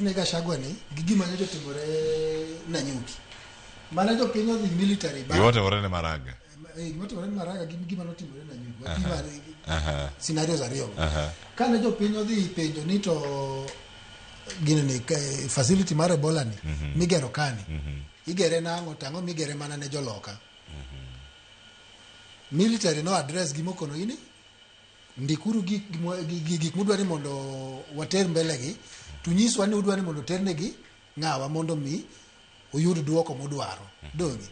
ne Gachagua ni gi gima nyocha otimore Nanyuki. Mana jopiny odhi military ba. Gima otimore ne Maraga. Gima otimore ne Maraga gi gima notimore Nanyuki. Wapimo scenarios ariyo. Kane jopiny odhi penjo ni to gini ni facility mar Ebola ni migero kani igere nang'o to ang'o migere mana ne joloka. Military no address gi mokono gi ni ndikuru gik mudwa ni mondo water mbele gi to nyiswa ni udwa ni mondo ternegi ng'awa mondo mi uyud duoko mudwaro. Donge?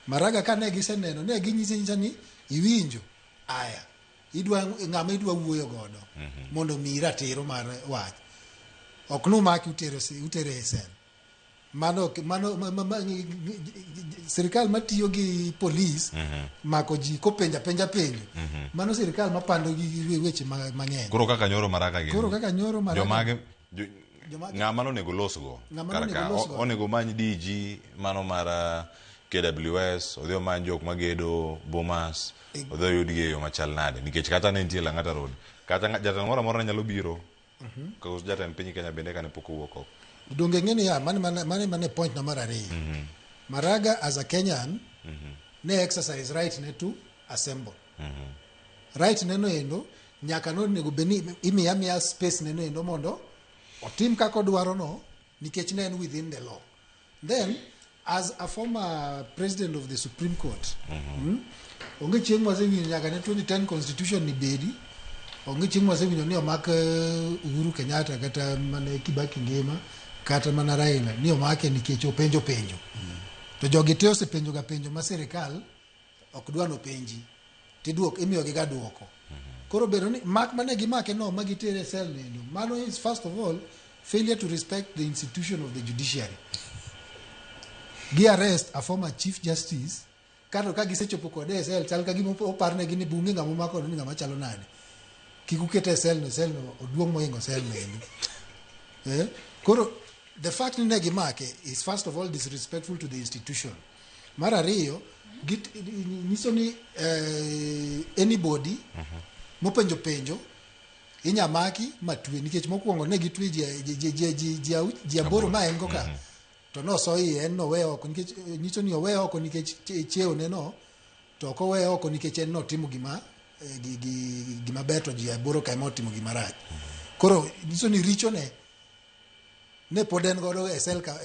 Maraga kane giseneno ne ginyise nyisa ni iwinjo aya idwa ng'ama idwa wuoyo godo mondo mi ratiro mar wach. Ok numaki utere e sel. Mano mano ma, sirikal matiyo gi polis mako ji kopenjo apenja penjo. Mano sirikal mapando gi weche mang'eny. Koro kaka nyoro Maraga gini. Koro kaka nyoro Maraga. Jomage ng'ama nonego losgo. Ng'ama Kar nonego ka, losgo. Onego many DG mano mar KWS, odhi omany jok magedo Bomas, odhi oyudgi e yo machal nade. Nikech kata ne nitie Lang'ata Road, kata jatelo moro amora nyalo biro. Koso jatend piny Kenya bende kane pok owuok oko. Donge ng'e niya, mane point na mar ariyo. Maraga as a Kenyan ne exercise right ne to assemble. Right ne no endo nyaka nonego bed ni imiya miya space ne no endo mondo otim kaka odwaro no nikech ne en within the law. Then as a former president of the Supreme Court, onge chieng' mwasewinjo nyaka ne 2010 constitution ni bedi, onge chieng' mwasewinjo ni omak Uhuru Kenyatta kata mana Kibaki ngima kata mana Raila ni omake nikech openjo penjo. To jogi te osepenjo ga penjo ma sirikal ok dwa nopenji tiduok imiyogi ga duoko. Koro bedo ni mak mane gimake no ma gitere e cell nendo, mano is first of all failure to respect the institution of the judiciary. Gi arrest a former chief justice kato ka gisechopo kode e cell chal ka gima oparnegi ni bunge ng'ama omako ni ng'ama chalo nade. Kik ukete e cell no, cell no oduong' mohingo cell no endo. Koro the fact ni ne gimake is first of all disrespectful to the institution. Mar ariyo, nyiso ni anybody mopenjo penjo inya maki matwe nikech mokwongo ne gitwe ji aboro ma en go ka. To noso iye en nowe oko nikech nyiso ni owe oko nikech cheo ne no, to ok owe oko nikech en notimo gima ber to ji aboro ka ema otimo gima rach. Koro nyiso ni richo ne ne pod en godo e cell ka,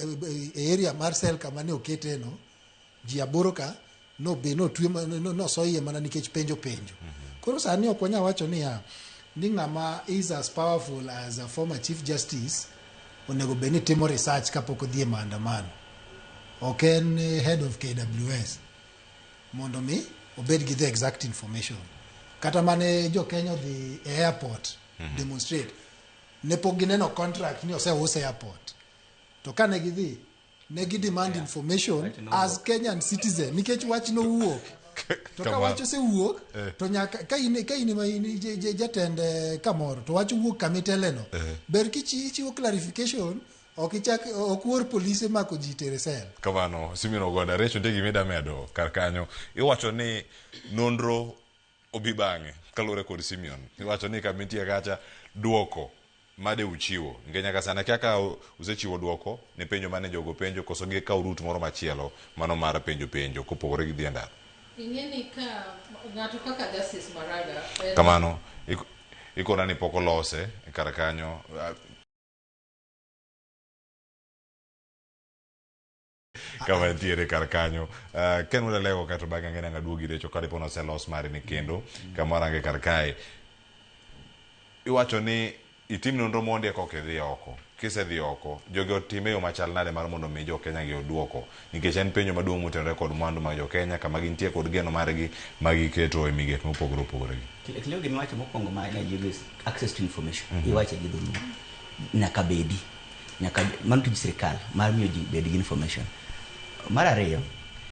e area mar cell kama ne okete no, ji aboro ka no be notwe noso iye mana nikech penjo penjo. Koro sani ok wanyal wacho niya ni ng'ama is as powerful as a former chief justice onego bed ni timo research kapok odhi e maandamano. Ok en head of KWS mondo mi obed gi the exact information. Kata mane jo Kenya odhi e airport demonstrate, ne pok gineno contract ni oseus airport. To kane gidhi, ne gi demand information as Kenyan citizen nikech wach nowuok. To ka wach osewuok, to nyaka ka in ka in ma in jatend kamoro to wach owuok kama itele no. Ber kichiwo clarification, ok ichak ok uor polise mako ji tere sel. Kamano, Simeon Ogoda, Rachel nitie gima ida medo kar kanyo. Iwacho ni nonro obi bang'e kaluwore kod Simeon. Iwacho ni kama intie kacha duoko made uchiwo. Nikech nyaka sani akia ka usechiwo duoko ne penjo mane jogo penjo koso gikawo route moro machielo mano mar penjo penjo kopogore gi dhi e ndara. Ing'e ni ka ng'ato kaka Justice Maraga en Kamano, ikona ni pok olose kar kanyo. Kama nitiere kar kanyo. Ken wuod Alego kato bang'e ang'e nang' aduogi Recho ka dipo noselos mari ni kendo kama warange kar kae. Iwacho ni itim nonro mondi eka ok idhi oko. Kisedhi oko, jogi otime yo machal nade mar mondo mi jo Kenya gi oduoko? Nikech en penjo maduong' motenore kod mwandu mag jo Kenya kama gintie kod geno margi ma giketo e migepe mopogore opogore gi. Cleo gima iwacho mokwongo ma Nigeria is access to information. Iwache gi dholuo. Nyaka bedi. Nyaka mano tij sirikal mar miyo ji bed gi information. Mar ariyo,